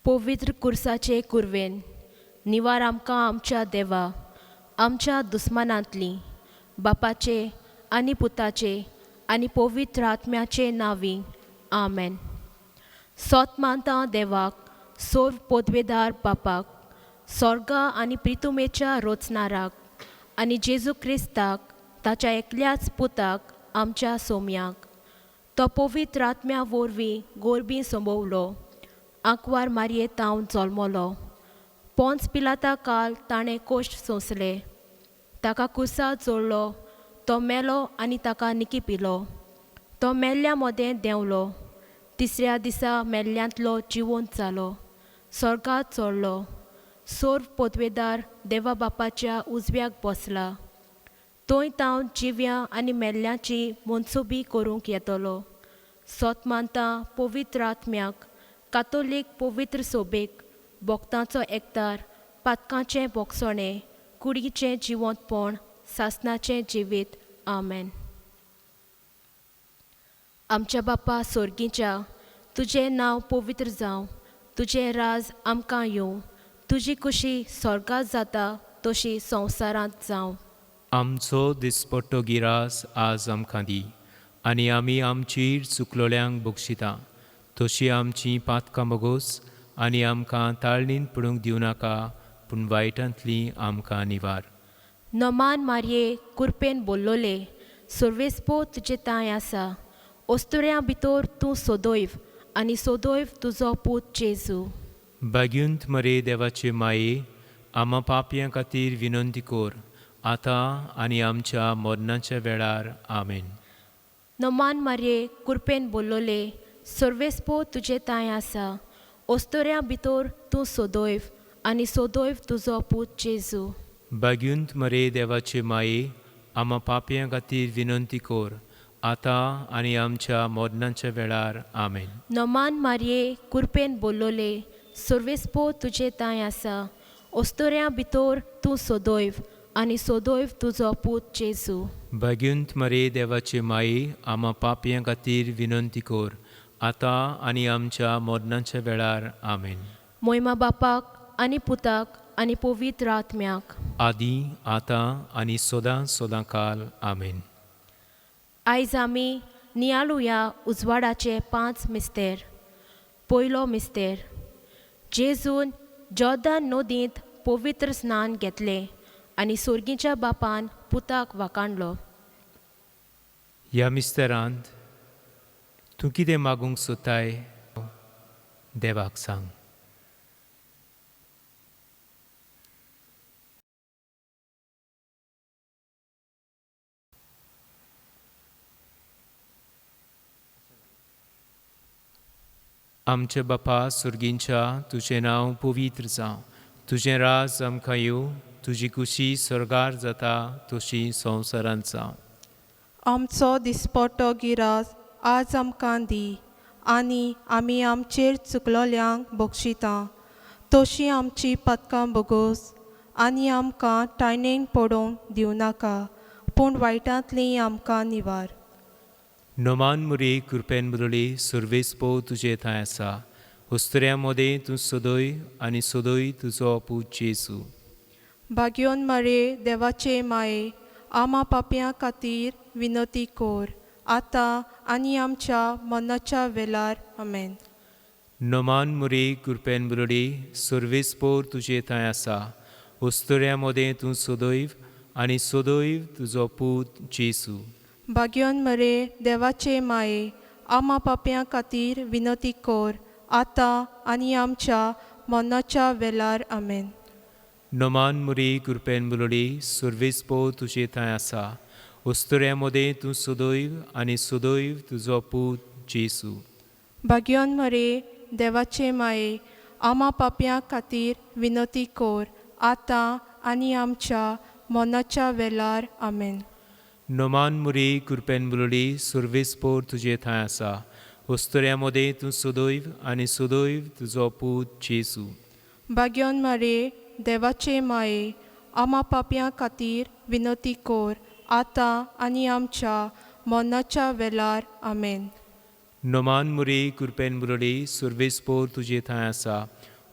पवित्र कुर्साचे कुरवेन निवार आमकां आमच्या देवा आमच्या दुस्मानांतली बापाचे आनी पुताचे आनी पवित्र आत्म्याचे नांवी आमेन. सोत मानता देवाक सोर्व पोदवेदार बापाक सोर्गा आनी प्रितुमेच्या रोचनाराक आनी जेजू क्रिस्ताक ताच्या एकल्याच पुताक आमच्या सोम्याक तो पवित्र आत्म्या वरवीं गोरबी सोंबवलो आंकवार मारये तावन जल्मलो पोंच पिलाता काल ताणें कोश्ट सोंसले ताका कुर्सा जोडलो तो मेलो आनी ताका निकी पिलो तो मेल्ल्या मदें देंवलो तिसऱ्या दिसा मेल्ल्यांतलो जिवंत जालो स्वर्गात चडलो सोर्व पोदवेदार देवा बापाच्या उजव्याक बसला थंय तावन जिव्या आनी मेल्ल्याची मनसुबी करूंक येतलो. सोत मानता पवित्र आत्म्याक कातोलीक पवित्र सोबेक भक्तांचो एकतार पातकांचें बोगसणें कुडीचें जिवंतपण सासनाचें जिवीत. आमेन. आमच्या बापा सोर्गीच्या तुजें नांव पवित्र जावं तुजें राज आमकां येवं तुजी कुशी स्वर्गात जाता तशी संवसारांत जावं. आमचो दिसपट्टो गिरास आज आमकां दी आनी आमी आमचीर चुकलोल्यांक बक्षिता तशी आमची पातकां बगोस आनी आमकां ताळणीन पडूंक दिवं नाका पूण वायटांतली आमकां निवार. नमान मारये कुरपेन बोल्लोले सुर्वेसपो तुजे तांय आसा ओस्तुऱ्यां भितर तूं सोदोयव आनी सोदोयव तुजो पूत जेजू. भाग्युंत मरे देवाचे माये आमा पापयां खातीर विनंती कर आतां आनी आमच्या मरणाच्या वेळार. आमेन. नमान मारये कुरपेन बोल्लोले सर्वेस्पो तुजे तांय आसा ओस्तोऱ्यां भितर तूं सोदोयव आनी सोदोयव तुजो पूत जेजू. भाग्युंत मरे देवाचे माये आमा पापयां खातीर विनंती कर आतां आनी आमच्या मरणाच्या वेळार. आमेन. नमान मारये कुरपेन बोल्लोले सर्वेस्पो तुजे तांय आसा ओस्तोऱ्यां भितर तूं सोदोयव आनी सोदोयव तुजो पूत जेजू. भाग्युंत मरे देवाचे माये आमा पापयां खातीर विनंती कर आतां आनी आमच्या मरणाच्या वेळार. आमेन. मोयमा बापाक आनी पुताक आनी पवित्र आत्म्याक आदी आतां आनी सदां सदां काल. आमेन. आयज आमी नियाळुया उजवाडाचे 5 मिस्तेर. पयलो मिस्तेर, जेजून जॉर्दान नदींत पवित्र स्नान घेतलें आनी सोर्गीच्या बापान पुताक वाकाणलो. ह्या मिस्तेरांत तूं कितें मागूंक सोदताय देवाक सांग. आमच्या बापा सुर्गींच्या तुजें नांव पवित्र जावं, तुजें राज आमकां येवं, तुजी कुशी स्वर्गार जाता तशी संवसारांत जावं. आमचो दिसपट्टो गिरास आज आमकां दी आनी आमी आमचेर चुकलोल्यांक बक्षिता तशी आमची पदकां बगोस आनी आमकां टायणेन पडोवंक दिवं नाका पूण वायटांतली आमकां निवार. नमान मुरी कृपेन मुरळी सुर्वेस पो तुजे थंय आसा उस्तऱ्या मदें तूं सदय आनी सदय तुजो पूत जेजू. भाग्योन मरे देवाचे माये आमा पापयां खातीर विनती कर आतां आनी आमच्या मनाच्या वेलार. आमेन. नमान मुरी कृपेन मुरळी सुर्वेस पो तुजे थंय आसा उस्तऱ्या मदें तूं सदैव आनी सदैव तुजो पूत जेजू. भाग्योन मरे देवाचे माये आमा पापयां खातीर विनती कर आतां आनी आमच्या मनाच्या वेलार. आमेन. नमान मुरी कृपेन मुरळी सुर्वेस पो तुजे थंय आसा उस्तऱ्या मदें तूं सदैव आनी सदैव तुजो पूत जेजू. भाग्योन मरे देवाचे माये आमा पापयां खातीर विनती कर आतां आनी आमच्या मनाच्या वेलार. आमेन. नमान मुरी कृपेन मुरळी सुर्वेस पो तुजे थंय आसा उस्तऱ्या मदें तूं सदैव आनी सदैव तुजो पूत जेजू. भाग्योन मरे देवाचे माये आमा पापयां खातीर विनती कर आतां आनी आमच्या मनाच्या वेलार. आमेन. नमान मुरी कृपेन मुरळी सुर्वेस पो तुजे थंय आसा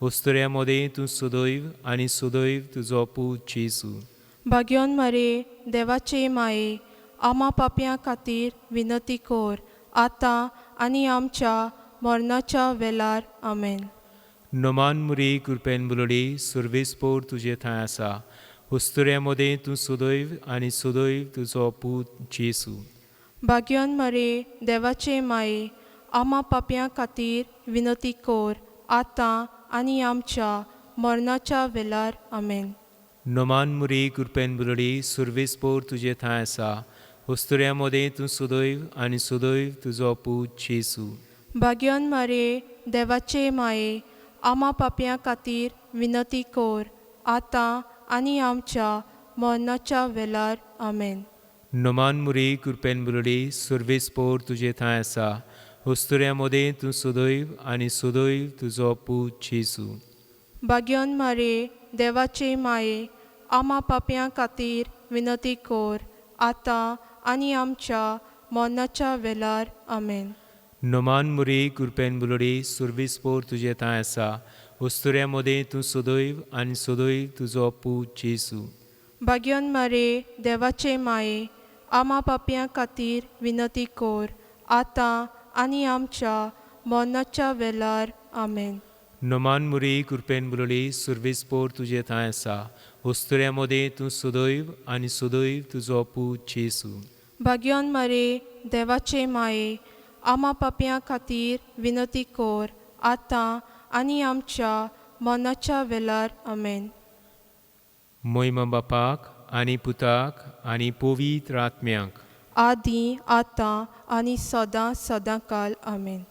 उस्तुऱ्या मदें तूं सदैव आनी सदैव तुजो पूत जेजू. भाग्योन मरे देवाचे माये आमा पापयां खातीर विनती कर आतां आनी आमच्या मरणाच्या वेलार. आमेन. नमान मुरी कृपेन बुलडी सुर्वेसपोर तुजे थंय आसा. उस्तुऱ्या मदें तूं सदैव आनी सदैव तुजो पूत जेजू. भाग्योन मरे देवाचे माये आमा पापयां खातीर विनती कर आतां आनी आमच्या मरणाच्या वेलार. आमेन. नमान मुरी कृपेन बुलडी सुर्वेसपोर तुजे थंय आसा. उस्तुऱ्या मदें तूं सदैव आनी सदैव तुजो पूत जेजू. भाग्योन मरे देवाचे माये आमा पापयां खातीर विनती कर आतां आनी आमच्या मरणाच्या वेलार. आमेन. नमान मुरी कृपेन बुलडी सुर्वेसपोर तुजे थंय आसा. उस्तुऱ्या मदें तूं सदैव आनी सदैव तुजो पूत जेजू. भाग्योन मरे देवाचे माये आमा पापयां खातीर विनती कर आतां आनी आमच्या मरणाच्या वेलार. आमेन. नमान मुरी कृपेन बुलडी सुर्वेसपोर तुजे थंय आसा. उस्तुऱ्या मदें तूं सदैव आनी सदैव तुजो पूत जेजू. भाग्योन मरे देवाचे माये आमा पापयां खातीर विनती कर आतां आनी आमच्या मरणाच्या वेलार. आमेन. नमान मुरी कृपेन बुलडी सुर्वेसपोर तुजे थंय आसा. उस्तुऱ्या मदें तूं सदैव आनी सदैव तुजो पूत जेजू. भाग्योन मरे देवाचे माये आमा पापयां खातीर विनती कर आतां आनी आमच्या मरणाच्या वेलार. आमेन. मोहिमा बापाक आनी पुताक आनी पवित्र आत्म्याक. आदी आतां आनी सदां सदां काल. आमेन.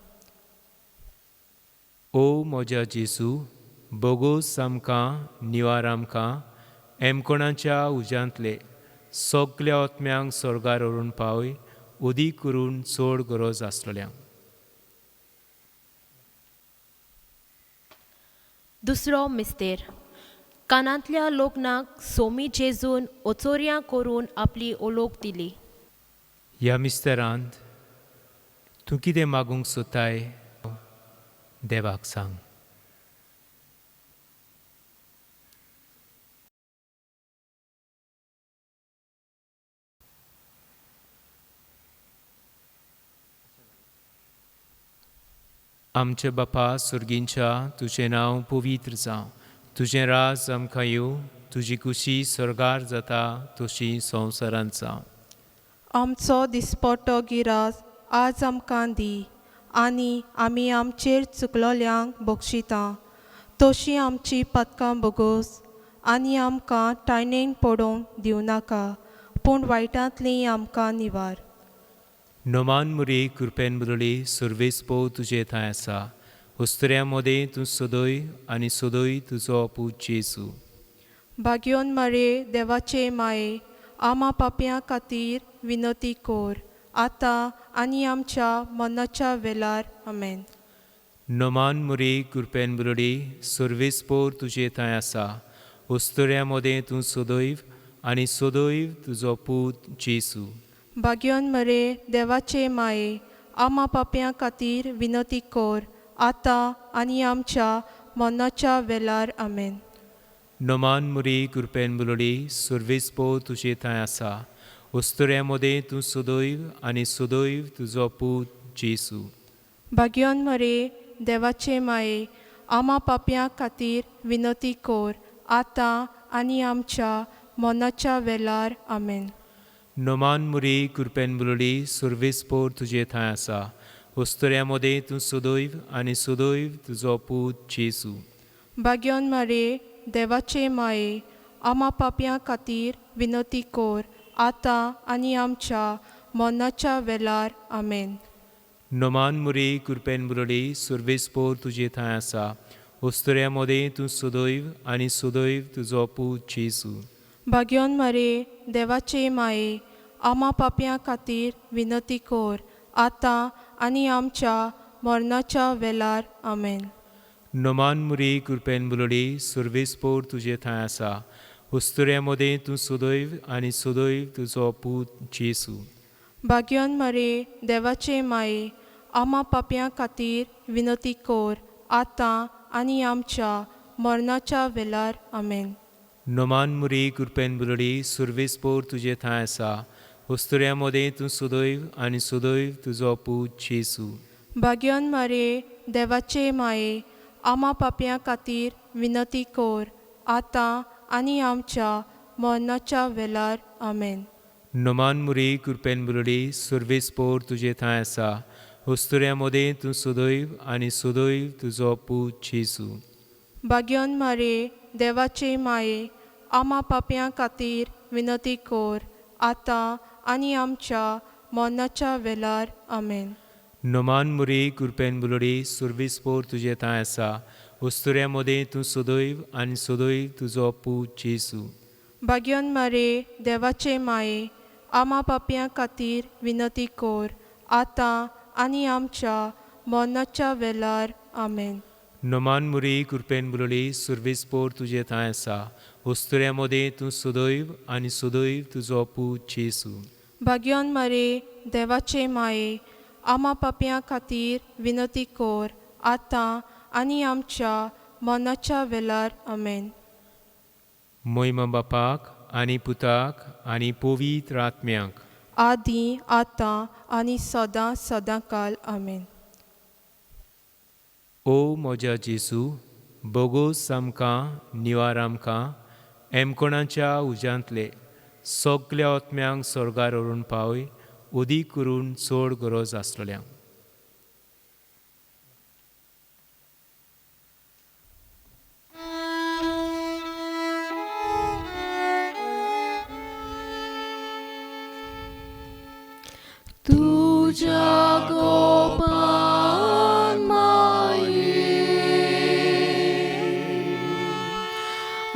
ओ म्हज्या जेजू, बोगोस आमकां निवार आमकां एमकोणाच्या उज्यांतले सगल्या आत्म्यांक स्वर्गार व्हरून पावय, उदीक करून चड गरज आसलेल्यांक. दुसरो मिस्तेर. कानांतल्या लोकनाक सोमी जेजून ओचोरयां करून आपली ओलोक दिली. ह्या मिस्तेरांत तूं कितें मागूंक सोदताय देवाक सांग. आमच्या बापा सुर्गींच्या, तुजें नांव पवित्र जावं, तुजें राज आमकां येवं, तुजी कुशी स्वर्गार जाता तशी संवसारांत जावं. आमचो दिसपटो गिरास आज आमकां दी आनी आमी आमचेर चुकलोल्यांक बक्षिता तशी आमची पदकां बोगोस आनी आमकां टायणेन पडोवंक दिवनाका पूण वायटांतली आमकां निवार. नमान मुरी कृपेन बुलली सुर्वेस पो तुजे थंय आसा. उस्तुऱ्या मदें तूं सदय आनी सदय तुजो पूत जेजू. भाग्योन मरे देवाचे माये आमा पापयां खातीर विनती कर आतां आनी आमच्या मरणाच्या वेलार. आमेन. नमान मुरी कृपेन बुलडी सुर्वेस पोर तुजे थंय आसा. उस्तुऱ्या मदें तूं सदैव आनी सदैव तुजो पूत जेजू. भाग्योन मरे देवाचे माये आमा पापयां खातीर विनती कर आतां आनी आमच्या मरणाच्या वेलार. आमेन. नमान मुरी कृपेन बुलडी सुर्वेस पो तुजे थंय आसा. उस्तुऱ्या मदें तूं सदैव आनी सदैव तुजो पूत जेजू. भाग्योन मरे देवाचे माये आमा पापयां खातीर विनती कर आतां आनी आमच्या मरणाच्या वेलार. आमेन. नमान मुरी कृपेन बुलडी सुर्वेस पोर तुजे थंय आसा. उस्तुऱ्या मदें तूं सदैव आनी सदैव तुजो पूत जेजू. भाग्योन मरे देवाचे माये आमा पापयां खातीर विनती कर आतां आनी आमच्या मरणाच्या वेलार. आमेन. नमान मुरी कृपेन बुलडी सुर्वेस पोर तुजे थंय आसा. उस्तुऱ्या मदें तूं सदैव आनी सदैव तुजो पूत जेजू. भाग्योन मरे देवाचे माये आमा पापयां खातीर विनती कर आतां आनी आमच्या मरणाच्या वेलार. आमेन. नमान मुरी कृपेन बुलडी सुर्वेस पोर तुजे थंय आसा. उस्तुऱ्या मदें तूं सदैव आनी सदैव तुजो पूत जेजू. भाग्योन मरे देवाचे माये आमा पापयां खातीर विनती कर आतां आनी आमच्या मरणाच्या वेळार. आमेन. नोमान मुरी कृपेन बुलडी सुर्वेस पोर तुजे थंय आसा उस्तुऱ्या मदें तूं सदैव आनी सदैव तुजो पूत जेजू. भाग्यन मारये देवाचे माये आमा पापयां खातीर विनती कर आतां आनी आमच्या मरणाच्या वेळार. आमेन. नोमान मुरी कृपेन बुलडी सुर्वेस पोर तुजे थंय आसा उस्तुऱ्या मदें तूं सदैव आनी सदैव तुजो पूत जेजू. भाग्यन मारये देवाचे माये आमा पापयां खातीर विनती कर आतां आनी आमच्या मरणाच्या वेळार. आमेन. नोमान मुरी कृपेन बुलडी सुर्वेस पोर तुजे थंय आसा उस्तुऱ्या मदें तूं सदैव आनी सदैव तुजो पूत जेजू. भाग्यन मारये देवाचे माये आमा पापयां खातीर विनती कर आतां आनी आमच्या मरणाच्या वेळार. आमेन. नोमान मुरी कृपेन बुलडी सुर्वेस पोर तुजे थंय आसा उस्तुऱ्या मदें तूं सदैव आनी सदैव तुजो पूत जेजू. भाग्यन मारये देवाचे माये आमा पापयां खातीर विनती कर आतां आनी आमच्या मरणाच्या वेळार. आमेन. मोहिमा बापाक आनी पुताक आनी पवित्र आत्म्याक. आदी आतां आनी सदां सदां काल. आमेन. ओ म्हज्या जेजू बोगोस आमकां निवार आमकां एमकोणाच्या उज्यांतले सगल्या आत्म्यांक स्वर्गार व्हरून पावय उदीक करून चड गरज आसलेल्यांक. तुज्या गोपान माये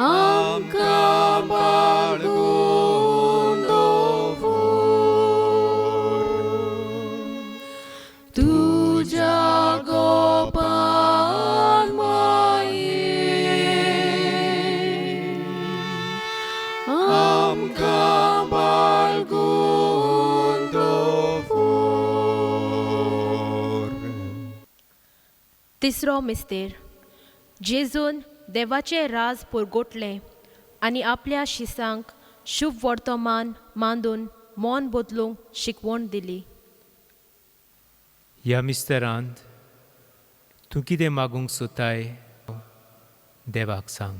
आमकां बाळगून दवर तुज्या गोपान माये आमकां बाळगून दवर. तिसरो मिस्तेर. जेजून देवाचें राज पुरगोटलें आनी आपल्या शिसांक शुभ वर्तमान मांदून मन बदलूंक शिकवण दिली. ह्या मिस्तरांत तूं कितें मागूंक सोदताय देवाक सांग.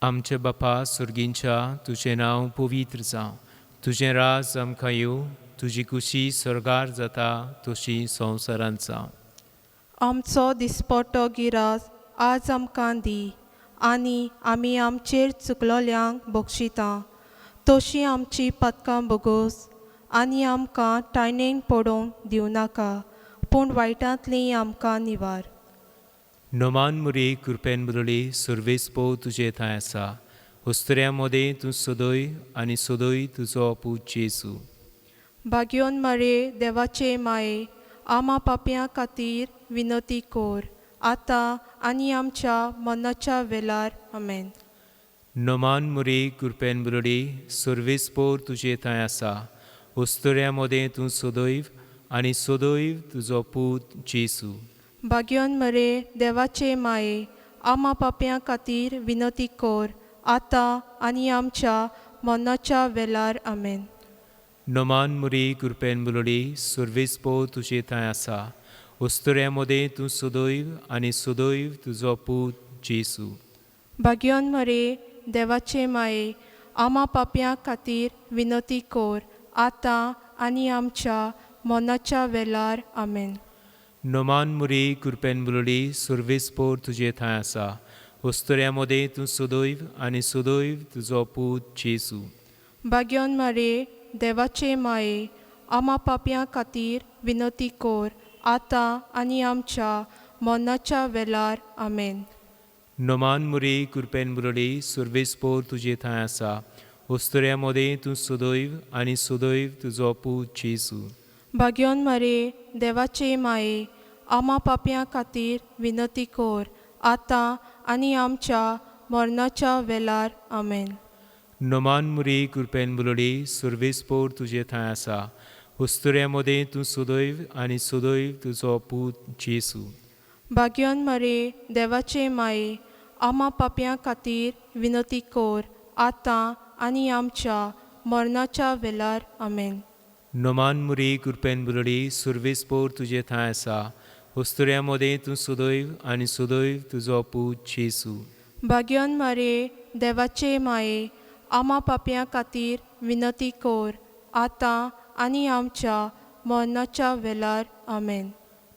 आमच्या बापा सुर्गींच्या तुजें नांव पवित्र जावं, तुजें राज आमकां येवं, तुजी कुशी स्वर्गार जाता तशी संवसारांत जावं. आमचो दिसपटो गिरास आज आमकां दी आनी आमी आमचेर चुकलोल्यांक बक्षिता तशी आमची पदकां बोगोस आनी आमकां टायणेन पडोवंक दिवनाका पूण वायटांतली आमकां निवार. नोमान मुरी कृपेन बुलडी सुर्वेस पो तुजे थंय आसा उस्तुऱ्या मदें तूं सदय आनी सदय तुजो पूत जेजू. भाग्योन मारये देवाचे माये आमा पापयां खातीर विनती कर आतां आनी आमच्या मरणाच्या वेळार. आमेन. नोमान मुरी कृपेन बुलडी सुर्वेस पोर तुजे थंय आसा उस्तुऱ्या मदें तूं सदैव आनी सदैव तुजो पूत जेजू. भाग्योन मरे देवाचे माये आमा पापयां खातीर विनती कर आतां आनी आमच्या मरणाच्या वेळार. आमेन. नोमान मुरी कृपेन बुलडी सुर्वेस पो तुजे थंय आसा उस्तुऱ्या मदें तूं सदैव आनी सदैव तुजो पूत जेजू. भाग्योन मरे देवाचे माये आमा पापयां खातीर विनती कर आतां आनी आमच्या मरणाच्या वेळार. आमेन. नोमान मुरी कृपेन बुलडी सुर्वेस पोर तुजे थंय आसा उस्तुऱ्या मदें तूं सदैव आनी सदैव तुजो पूत जेजू. भाग्योन मारे देवाचे माये आमा पापयां खातीर विनती कर आतां आनी आमच्या मरणाच्या वेळार. आमेन. नोमान मुरी कृपेन बुलडी सुर्वेस पोर तुजे थंय आसा उस्तुऱ्या मदें तूं सदैव आनी सदैव तुजो पूत जेजू. भाग्योन मारे देवाचे माये आमा पापयां खातीर विनती कर आतां आनी आमच्या मरणाच्या वेलार. आमेन. नमान मुरी कृपेन बुलोडी सुर्वेस पोर तुजे थंय आसा उस्तुऱ्या मदें तूं सदैव आनी सदैव तुजो पूत जेजू. भाग्यन मरे देवाचे माये, आमा पापयां खातीर विनती कर आतां आनी आमच्या मरणाच्या वेलार. आमेन. नमान मुरी कृपेन बुलोडी सुर्वेस पोर तुजे थंय आसा उस्तुऱ्या मदें तूं सदैव आनी सदैव तुजो पूत जेजू. भाग्यन मरे देवाचे माये, आमा पापयां खातीर विनती कर आतां आनी आमच्या मरणाच्या वेलार. आमेन.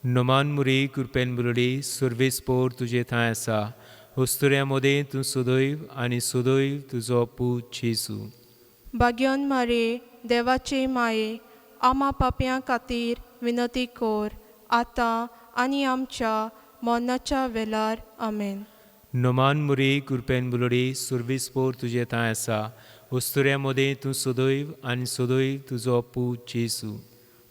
नमान मुरी कृपेन बुलोडी सुर्वेस पोर तुजे थंय आसा उस्तुऱ्या मदें तूं सदैव आनी सदैव तुजो पूत जेजू. भाग्यन मरे देवाचे माये, आमा पापयां खातीर विनती कर आतां आनी आमच्या मरणाच्या वेलार. आमेन. नमान मुरी कृपेन बुलोडी सुर्वेस पोर तुजे थंय आसा उस्तुऱ्या मदें तूं सदैव आनी सदैव तुजो पूत जेजू.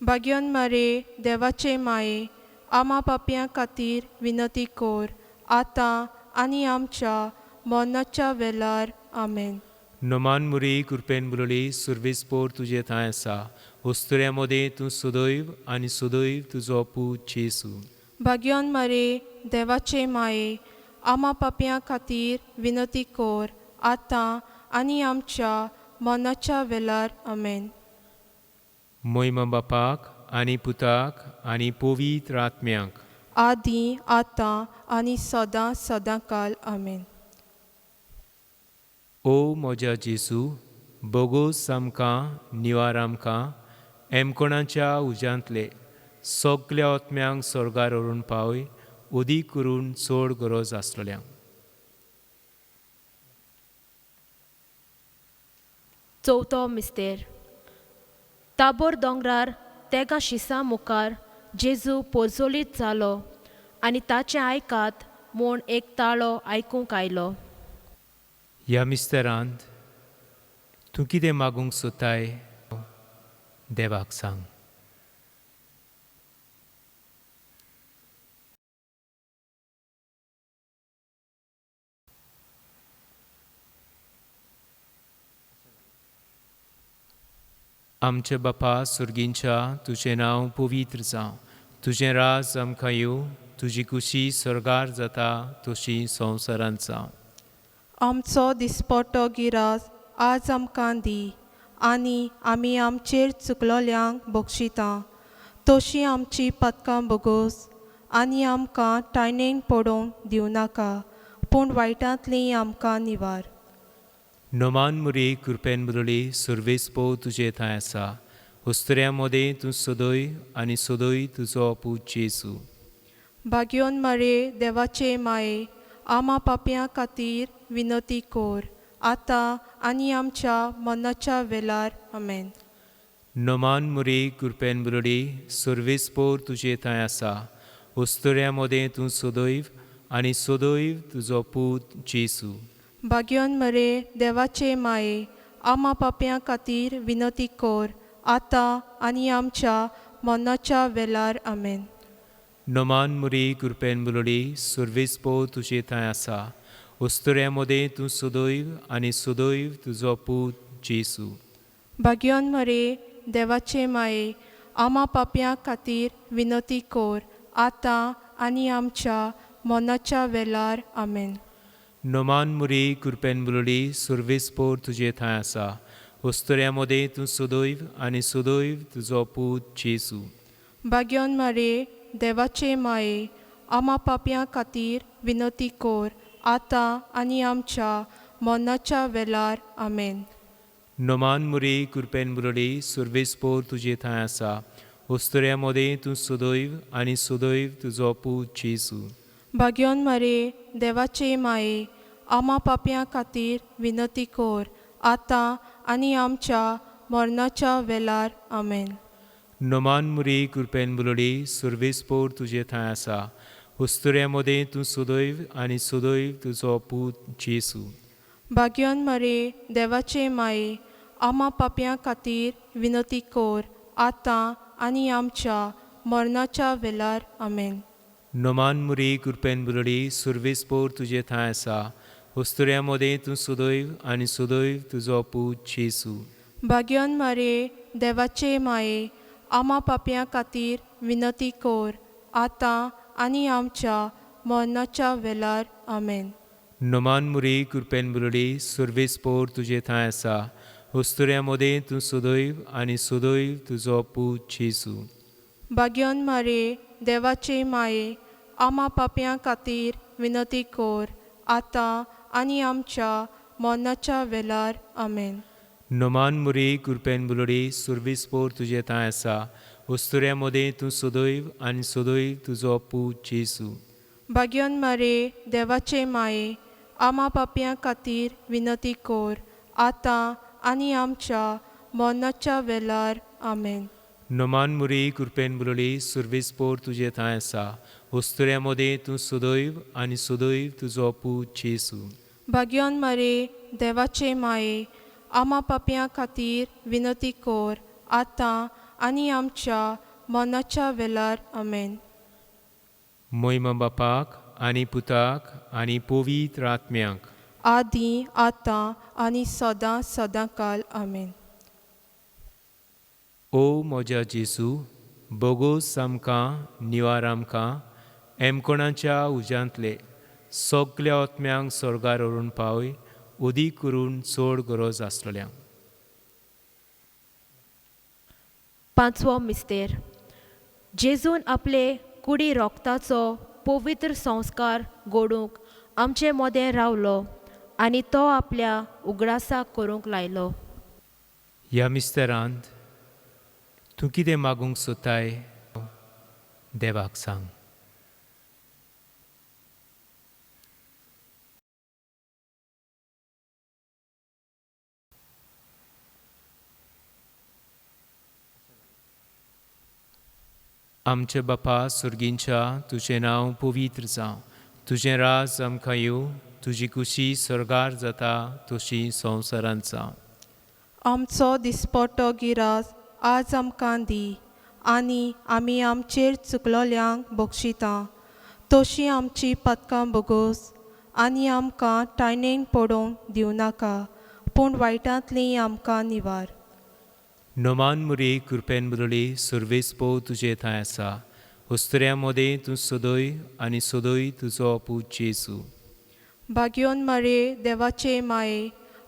भाग्यन मरे देवाचे माये, आमा पापयां खातीर विनती कर आतां आनी आमच्या मरणाच्या वेलार. आमेन. नमान मुरी कृपेन बुलोडी सुर्वेस पोर तुजे थंय आसा उस्तुऱ्या मदें तूं सदैव आनी सदैव तुजो पूत जेजू. भाग्यन मरे देवाचे माये, आमा पापयां खातीर विनती कर आतां आनी आमच्या मरणाच्या वेलार. आमेन. मोहिमा बापाक आनी पुताक आनी पवित्र आत्म्याक. आदी आतां आनी सदां सदां काल. आमेन. ओ म्हज्या जेजू, बोगोस आमकां निवार आमकां एमकोणाच्या उज्यांतले सगल्या आत्म्यांक स्वर्गार व्हरून पावय, उदीक करून चड गरज आसलेल्यांक. चवथो मिस्तेर. ताबोर दोंगरार तेगा शिसां मुखार जेजू पोरजोलीत जालो आनी ताचें आयकात म्हूण एक ताळो आयकूंक आयलो. ह्या मिस्तेरांत तूं कितें मागूंक सोदताय देवाक सांग. आमच्या बापा सुर्गींच्या, तुजें नांव पवित्र जावं, तुजें राज आमकां येवं, तुजी कुशी स्वर्गार जाता तशी संवसारांत जावं. आमचो दिसपटो गिरास आज आमकां दी आनी आमी आमचेर चुकलोल्यांक बक्षिता तशी आमची पदकां बोगोस आनी आमकां टायणेन पडोवंक दिवनाका, पूण वायटांतली आमकां निवार. नमान मुरी कृपेन बुरली सुर्वेस पो तुजे थंय आसा उस्तुऱ्या मदें तूं सदय आनी सदय तुजो पूत जेजू. भाग्योन मरे देवाचे माये, आमा पापयां खातीर विनती कर आतां आनी आमच्या मरणाच्या वेलार. आमेन. नमान मुरी कृपेन बुरली सुर्वेस पोर तुजे थंय आसा उस्तुऱ्या मदें तूं सदैव आनी सदैव तुजो पूत जेजू. भाग्योन मरे देवाचे माये, आमा पापयां खातीर विनती कर आतां आनी आमच्या मरणाच्या वेलार. आमेन. नमान मुरी कृपेन बुरली सुर्वेस पो तुजे थंय आसा उस्तुऱ्या मदें तूं सदैव आनी सदैव तुजो पूत जेजू. भाग्योन मरे देवाचे माये, आमा पापयां खातीर विनती कर आतां आनी आमच्या मरणाच्या वेलार. आमेन. नमान मुरी कृपेन बुरली सुर्वेस पोर तुजे थंय आसा उस्तुऱ्या मदें तूं सदैव आनी सदैव तुजो पूत जेजू. भाग्योन मरे देवाचे माये, आमा पापयां खातीर विनती कर आतां आनी आमच्या मरणाच्या वेलार. आमेन. नमान मुरी कृपेन बुरली सुर्वेस पोर तुजे थंय आसा उस्तुऱ्या मदें तूं सदैव आनी सदैव तुजो पूत जेजू. भाग्योन मरे देवाचे माये, आमा पापयां खातीर विनती कर आतां आनी आमच्या मरणाच्या वेलार. आमेन. नमान मुरी कृपेन बुरली सुर्वेस पोर तुजे थंय आसा उस्तुऱ्या मदें तूं सदैव आनी सदैव तुजो पूत जेजू. भाग्योन मरे देवाचे माये, आमा पापयां खातीर विनती कर आतां आनी आमच्या मरणाच्या वेलार. आमेन. नोमान मुरी कृपेन बुलडी सुर्वीस पोर तुजे थंय आसा उस्तुऱ्या मदें तूं सुदैव आनी सुदैव तुजो पूत जेजू. भाग्यन मारये देवाचे माये आमा पापयां खातीर विनती कर आतां आनी आमच्या मरणाच्या वेळार. आमेन. नोमान मुरी कृपेन बुलडी सुर्वीस पोर तुजे थंय आसा उस्तुऱ्या मदें तूं सुदैव आनी सुदैव तुजो पूत जेजू. भाग्यन मारये देवाचे माये आमा पापयां खातीर विनती कर आतां आनी आमच्या मरणाच्या वेळार. आमेन. नोमान मुरी कृपेन बुलडी सुर्वीस पोर तुजे थंय आसा उस्तुऱ्या मदें तूं सुदैव आनी सुदैव तुजो पूत जेजू. भाग्यन मारये देवाचे माये आमा पापयां खातीर विनती कर आतां आनी आमच्या मरणाच्या वेळार. आमेन. नोमान मुरी कृपेन बुलडी सुर्वीस पोर तुजे थंय आसा उस्तुऱ्या मदें तूं सुदैव आनी सुदैव तुजो पूत जेजू. भाग्यन मारये देवाचे माये आमा पापयां खातीर विनती कर आतां आनी आमच्या मरणाच्या वेळार. आमेन. मोहिमा बापाक आनी पुताक आनी पवित्र आत्म्याक. आदी आतां आनी सदां सदां काल. आमेन. ओ म्हज्या जेजू बोगोस आमकां निवार आमकां एमकोणाच्या उज्यांतले सगल्या आत्म्यांक स्वर्गार व्हरून पावय उदीक करून चड गरज आसलेल्यांक. पांचवो मिस्तेर जेजून आपले कुडी रोगताचो पवित्र संस्कार घडोवंक आमचे मदें रावलो आनी तो आपल्या उगडासाक करूंक लायलो. ह्या मिस्तेरांत तूं कितें मागूंक सोदताय देवाक सांग. आमचे बापा सुर्गींच्या तुजें नांव पवित्र जावं तुजें राज आमकां येवं तुजी कुशी स्वर्गार जाता तशी संवसारांत जावं. आमचो दिसपटो गिरास आज आमकां दी आनी आमी आमचेर चुकलोल्यांक बक्षिता तशी आमची पदकां बोगोस आनी आमकां टायणेन पडोवंक दिवनाका पूण वायटांतली आमकां निवार. नोमान मुरी कृपेन बुलडी सुर्वेस पो तुजे थंय आसा उस्तुऱ्या मदें तूं सदय आनी सदय तुजो पूत जेजू. भाग्योन मारये देवाचे माये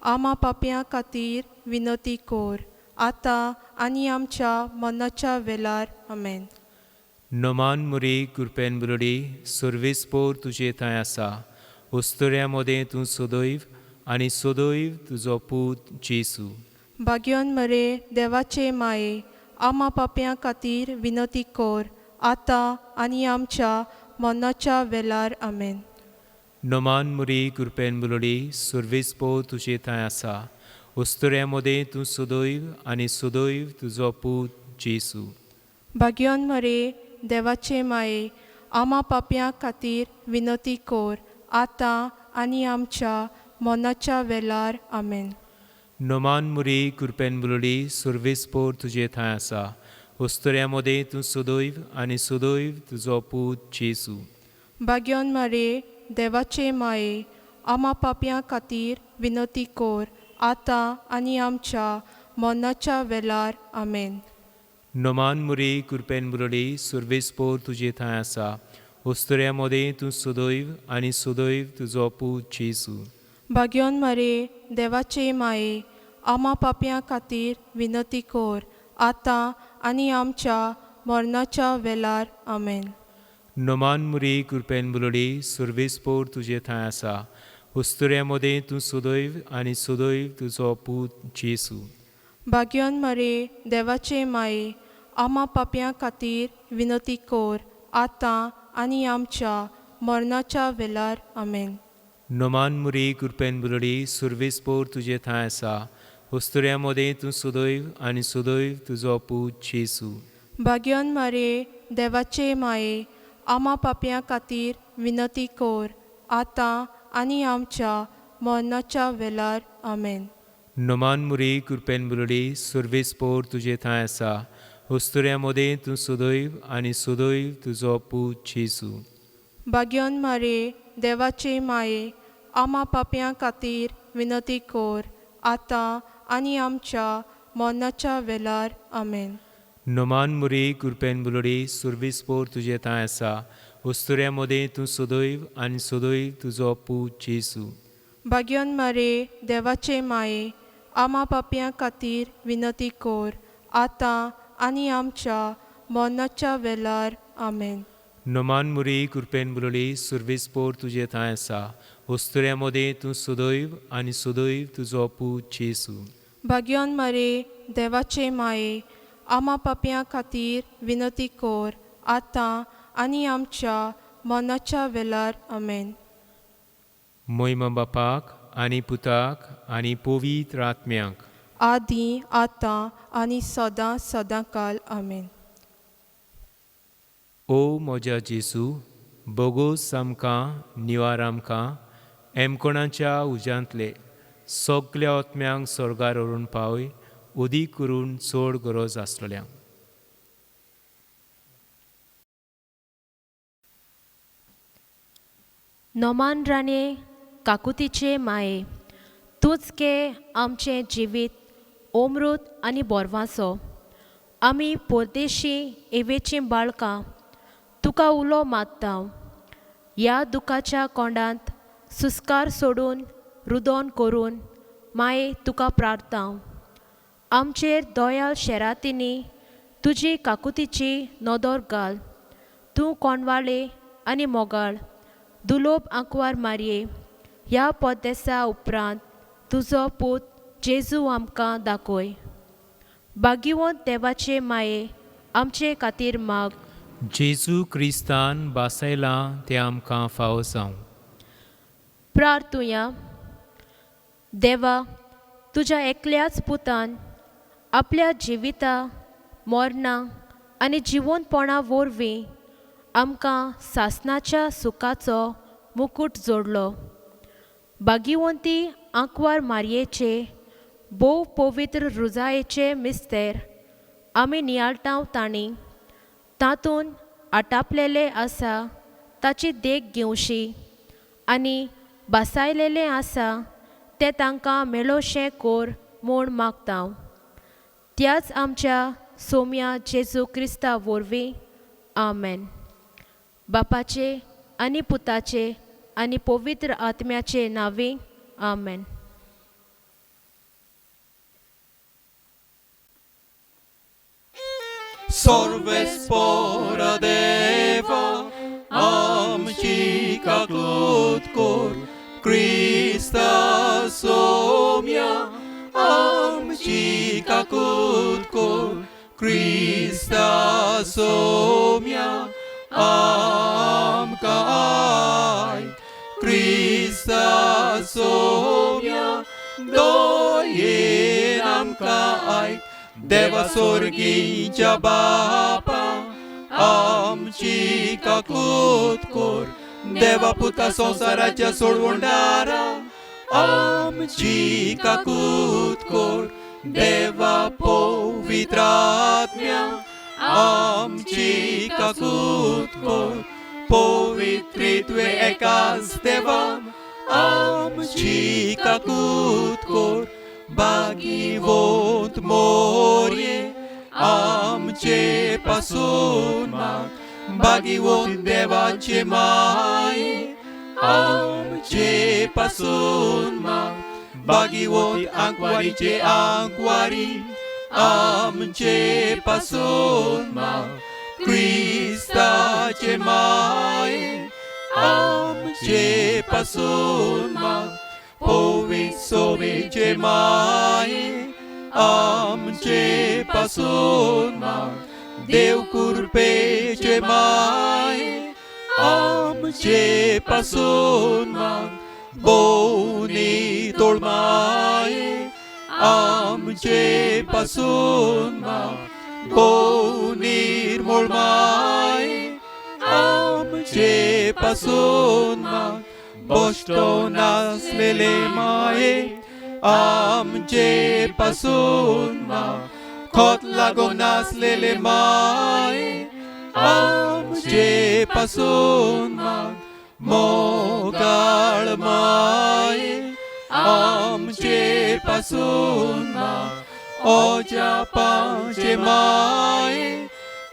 आमा पापयां खातीर विनती कर आतां आनी आमच्या मरणाच्या वेळार. आमेन. नोमान मुरी कृपेन बुलडी सुर्वेस पोर तुजे थंय आसा उस्तुऱ्या मदें तूं सदैव आनी सदैव तुजो पूत जेजू. भाग्योन मरे देवाचे माये आमा पापयां खातीर विनती कर आतां आनी आमच्या मरणाच्या वेळार. आमेन. नोमान मुरी कृपेन बुलडी सुर्वेस पोर तुजे थंय आसा उस्तुऱ्या मदें तूं सदैव आनी सदैव तुजो पूत जेजू. भाग्योन मरे देवाचे माये आमा पापयां खातीर विनती कर आतां आनी आमच्या मरणाच्या वेळार. आमेन. नोमान मुरी कृपेन बुलडी सुर्वेस पोर तुजे थंय आसा उस्तुऱ्या मदें तूं सदैव आनी सदैव तुजो पूत जेजू. भाग्योन मरे देवाचे माये आमा पापयां खातीर विनती कर आतां आनी आमच्या मरणाच्या वेळार. आमेन. नोमान मुरी कृपेन बुलडी सुर्वेस पोर तुजे थंय आसा उस्तुऱ्या मदें तूं सदैव आनी सदैव तुजो पूत जेजू. भाग्योन मरे देवाचे माये आमा पापयां खातीर विनती कर आतां आनी आमच्या मरणाच्या वेळार. आमेन. नोमान मुरी कृपेन बुलडी सुर्वेस पोर तुजे थंय आसा उस्तुऱ्या मदें तूं सदैव आनी सदैव तुजो पूत जेजू. भाग्योन मरे देवाचे माये आमा पापयां खातीर विनती कर आतां आनी आमच्या मरणाच्या वेळार. आमेन. नोमान मुरी कृपेन बुलडी सुर्वेस पोर तुजे थंय आसा उस्तुऱ्या मदें तूं सदैव आनी सदैव तुजो पूत जेजू. भाग्योन मरे देवाचे माये आमा पापयां खातीर विनती कर आतां आनी आमच्या मरणाच्या वेळार. आमेन. नोमान मुरी कृपेन बुलडी सुर्वेस पोर तुजे थंय आसा उस्तुऱ्या मदें तूं सदैव आनी सदैव तुजो पूत जेजू. भाग्योन मारे देवाचे माये आमा पापयां खातीर विनंती कर आतां आनी आमच्या मरणाच्या वेळार आमेन. नमान मुरी कृपेन बुलोडी सुर्वीस पोर तुजे थंय आसा उस्तुऱ्या मदें तूं सदैव आनी सदैव तुजो पूत जेजू. भाग्योन मारे देवाचे माये आमा पापयां खातीर विनंती कर आतां आनी आमच्या मरणाच्या वेळार आमेन. नमान मुरी कृपेन बुलोडी सुर्वीस पोर तुजे थंय आसा उस्तुऱ्या मदें तूं सदैव आनी सदैव तुजो पूत जेजू. भाग्योन मारे देवाचे माये आमा पापयां खातीर विनंती कर आतां आनी आमच्या मरणाच्या वेळार आमेन. मोहिमा बापाक आनी पुताक आनी पवित्र आत्म्याक आदी आतां आनी सदां सदां काल आमेन. ओ म्हज्या जेजू बोगोस आमकां निवार आमकां एमकोणाच्या उज्यांतले सगल्या आत्म्यांक स्वर्गार व्हरून पावय उदीक करून चड गरज आसलेल्या. नोमान राणे काकुतीचे माये तूंच गे आमचें जिवीत अमृत आनी बोरवांचो आमी परदेशी एवेचीं बाळकां तुका उलो मारता ह्या दुखाच्या कोंडांत सुस्कार सोडून रुदोन करून माये तुका प्रार्थता आमचेर दोयाल शेरातींनी तुजी काकुतीची नदर घाल तूं कोणवाळे आनी मोगाळ दुलोब आंकवार मारये ह्या पोदेसा उपरांत तुजो पूत जेजू आमकां दाखय बागिवंत देवाचे माये आमचे खातीर माग. जेजू क्रिस्तान बासयलां तें आमकां फावो जावं. प्रार्थुया. देवा तुज्या एकल्याच पुतान आपल्या जिविता मरणां आनी जिवंतपणा वरवीं आमकां सासणाच्या सुखाचो मुकूट जोडलो. बागिवंती आंकवार मारयेचे भोव पवित्र रुजायेचे मिस्तेर आमी नियाळटाव तांणी तातूंत आटापलेले आसा ताची देख घेवशी आनी बासायलेलें आसा तें तांकां मेळोशें कोर म्हूण मागता त्याच आमच्या सोम्या जेजू क्रिस्ता वरवीं आमेन. बापाचे आनी पुताचे आनी पवित्र आत्म्याचे नांवी आमेन. Sorvespora Deva, amci kakut kor, Krista somya, amci kakut kor, Krista somya, amkai, Krista somya, doyen amkai, Deva sorginच्या बापा आमची काकूत कोर देवा पुता संवसाराच्या सोडवणदारा आमची काकूत कोर देवा पवित्र आत्म्या आमची काकूत कोर पवित्रित्वे एकाच देवा आमची काकूत कोर बागिवंत मोरये आमचे पासून माग बागिवंत देवाचे माये आमचे पासून माग बागिवंत आंकवारीचे आंकवारी आमचे पासून माग क्रिस्ताचे माये आमचे पासून माग पवित्र सोबेचे माये आमचे पासून माग देव कृपेचे माये आमचे पासून माग बोनी तोळमाये आमचे पासून माग भोव निर्मोळ माये आमचे पासून माग बश्टो नासलेले माये आमचे पासून माग खोत लागो नासलेले माये आमचे पासून माग मोगाळ माये आमचे पासून माग ओजापांचे माये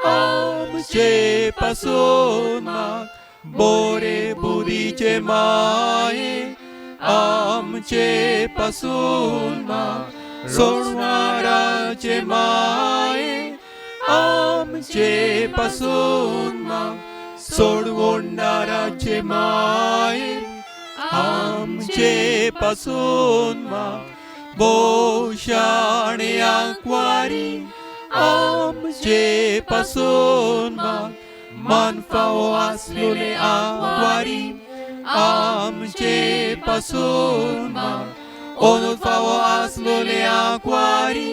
आमचे पासून माग बोरे बुदीचे माये आमचे पासून माग सोडणाराचे माये आमचे पासून माग सोडवणाराचे माये आमचे पासून माग बोशाणे आंकवारी आमचे पासून माग मान फावो आसलेले आंकवारी आमचे पासून माग ओनूत फावो आसलेले आंकवारी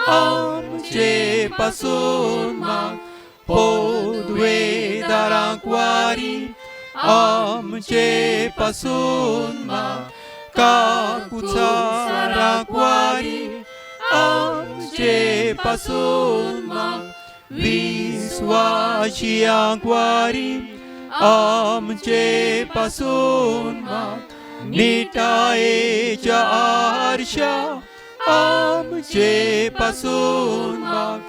आमचे पासून माग पोदवेदार आंकवारी आमचे पासून माग काकुचार आंकवारी आमचे पासून माग विस्वाशी आंकवारी आमचे पासून माग निटायेच्या आरशा आमचे पासून माग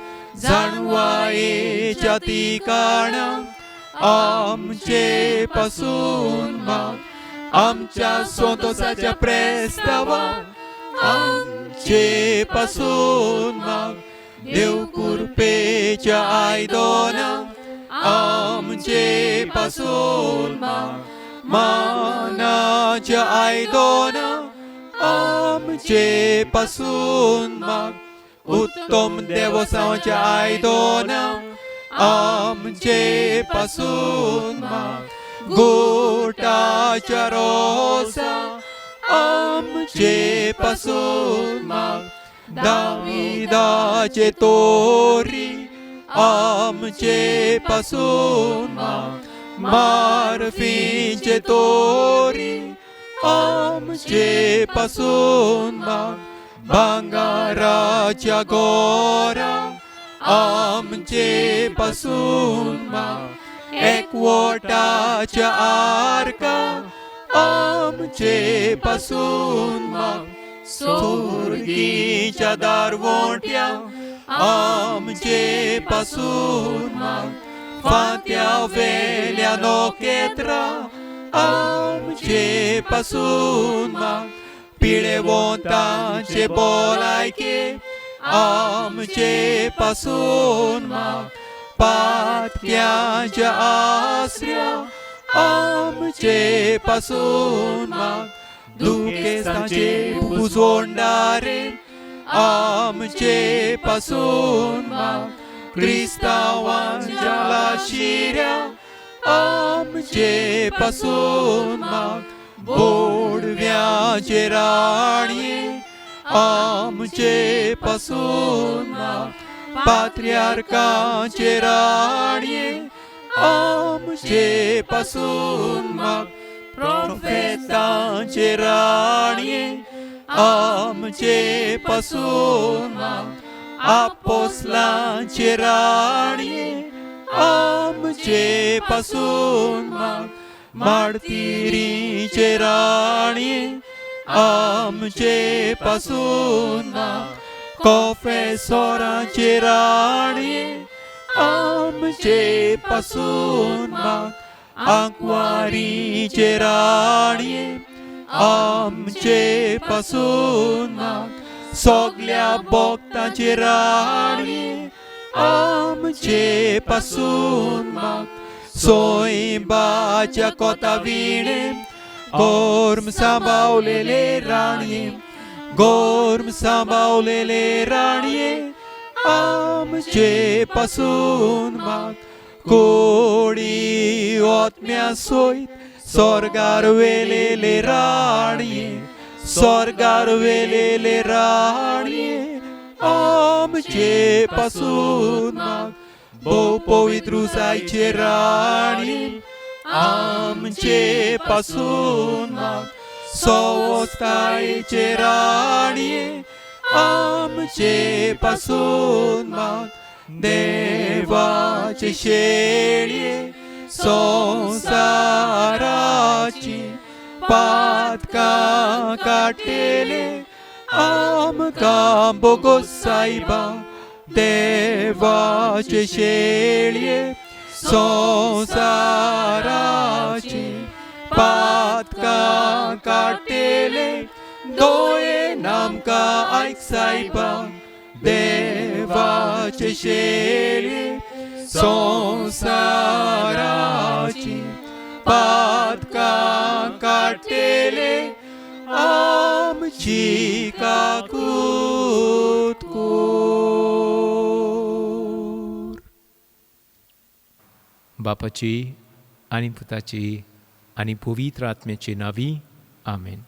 जाणवायेच्या तिकाणा आमचे पासून माग आमच्या संतोषाच्या प्रेस्तावा आमचे पासून माग देव कृपेच्या आयदोना आमचे पासून माग मानाच्या आयदोना आमचे पासून माग उत्तम देवसांच्या आयदोना आमचे पासून माग गोटाच्या रोसा आमचे पासून माग दाविदाचे तोरी आमचे पासून माग मार्फीचे तोरी आमचे पासून माग भांगाराच्या गोरा आमचे पासून माग एकवटाच्या आरका आमचे पासून माग सोर्गीच्या दारवोंट्या आमचे पासून माग फांत्या वेल्या नखेत्रा आमचे पासून माग पिळेवंतांचे बोलायके आमचे पासून माग पातक्यांच्या आसऱ्या आमचे पासून माग दुखेस्तांचे पुजवणारे आमचे पासून माग क्रिस्तांवांच्या लाशिऱ्या आमचे पासून माग बोडव्याचे राणये आमचे पासून माग पात्र्यार्काचे राणये आमचे पासून माग प्रोफेतांचे राणये आमचे पासून माग आपोसलांचे राणये आमचे पासून माग मार्तिरीचे राणये आमचे पासून माग कोफेसोरांचे राणये आमचे पासून माग आंकवारीचे राणये आमचे पासून माग सगल्या भक्तांचे राणये आमचे पासून माग सोयबाच्या कोता विणे गोर्म सांबावलेले राणये गोर्म सांबावलेले राणये आमचे पासून माग कोडी ओतम्या सोयत स्वर्गार वेलेले राणये स्वर्गार वेलेले राणये आमचे पासून माग भोव पवित्र जायचे राणये आमचे पासून माग सवस्तायेचे राणये आमचे पासून माग देवाचे शेळये संवसाराची पातकां काडटेले आमकां बोगोस सायबा देवाचे शेळये संवसाराची पातकां काडटेले दोयेन आमकां आयक सायबा देवाचे शेळये संवसाराची पातकां काडटेले आमची काकूत कोर. बापाची आनी पुताची आनी पवित्र आत्म्याची नावी आमेन.